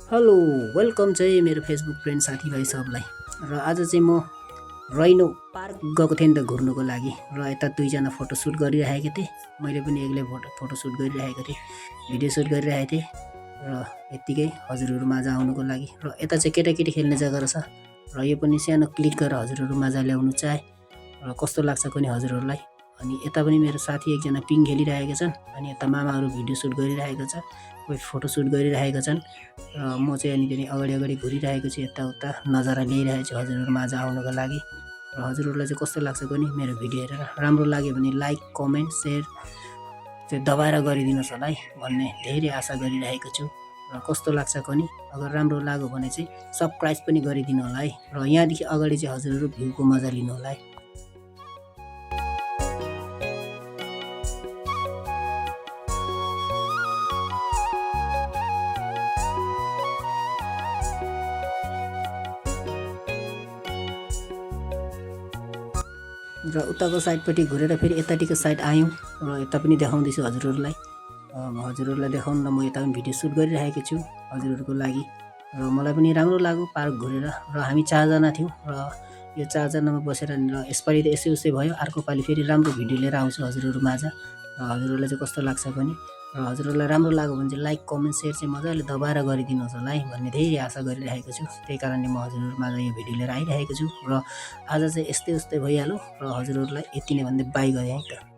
Hello welcome चाहिँ मेरो Facebook friend साथीभाइ सबलाई। र आज चाहिँ म रैनो पार्क गएको थिएँ नि त घुर्नुको लागि। र यता दुईजना फोटोसुट गरिरहेको थिएँ, मैले पनि एक्लै फोटोसुट गरिरहेको थिएँ, भिडियो सुट गरिरहेको थिएँ। र यत्तिकै हजुरहरू माझ आउनुको लागि। र यता चाहिँ केटाकेटी खेल्ने जग्गा रहेछ। र यो पनि सानो क्लिक गरेर हजुरहरू माझ ल्याउनु चाहे र कस्तो लाग्छ पनि हजुरहरूलाई। अनि यता पनि मेरो साथी एकजना पिङ खेलिरहेका छन्, अनि यता मामाहरू भिडियो सुट गरिरहेको छ, कोही फोटोसुट गरिरहेका छन्। र म चाहिँ अनि अगाडि घुरिरहेको छु, यताउता नजारा ल्याइरहेको छु हजुरहरू माझ आउनुको लागि। र हजुरहरूलाई चाहिँ कस्तो लाग्छ पनि मेरो भिडियो हेरेर, राम्रो लाग्यो भने लाइक कमेन्ट सेयर चाहिँ दबाएर गरिदिनुहोस् होला है भन्ने धेरै आशा गरिरहेको छु। र कस्तो लाग्छ पनि, अगर राम्रो लाग्यो भने चाहिँ सब्सक्राइब पनि गरिदिनु होला है। र यहाँदेखि अगाडि चाहिँ हजुरहरू भ्यूको मजा लिनु होला है। र उताको साइडपट्टि घुरेर फेरि यतापट्टिको साइड आयौँ र यता पनि देखाउँदैछु हजुरहरूलाई। हजुरहरूलाई देखाउन म यता पनि भिडियो सुट गरिरहेको छु हजुरहरूको लागि। र मलाई पनि राम्रो लाग्यो पार्क घुरेर। र हामी 4 जना थियौँ र यो 4 जनामा बसेर र यसपालि त यसै उसै भयो, अर्को पालि फेरि राम्रो भिडियो लिएर आउँछु हजुरहरू माझ। र हजुरहरूलाई चाहिँ कस्तो लाग्छ पनि, र हजुरहरूलाई राम्रो लाग्यो भने चाहिँ लाइक कमेन्ट सेयर चाहिँ मजाले दबाएर गरिदिनुहोस् होला है भन्ने धेरै आशा गरिरहेको छु। त्यही कारणले म हजुरहरू माझ यो भिडियो लिएर आइरहेको छु। र आज चाहिँ यस्तै उस्तै भइहाल्यो र हजुरहरूलाई यति नै भन्दै बाई गरेँ है त।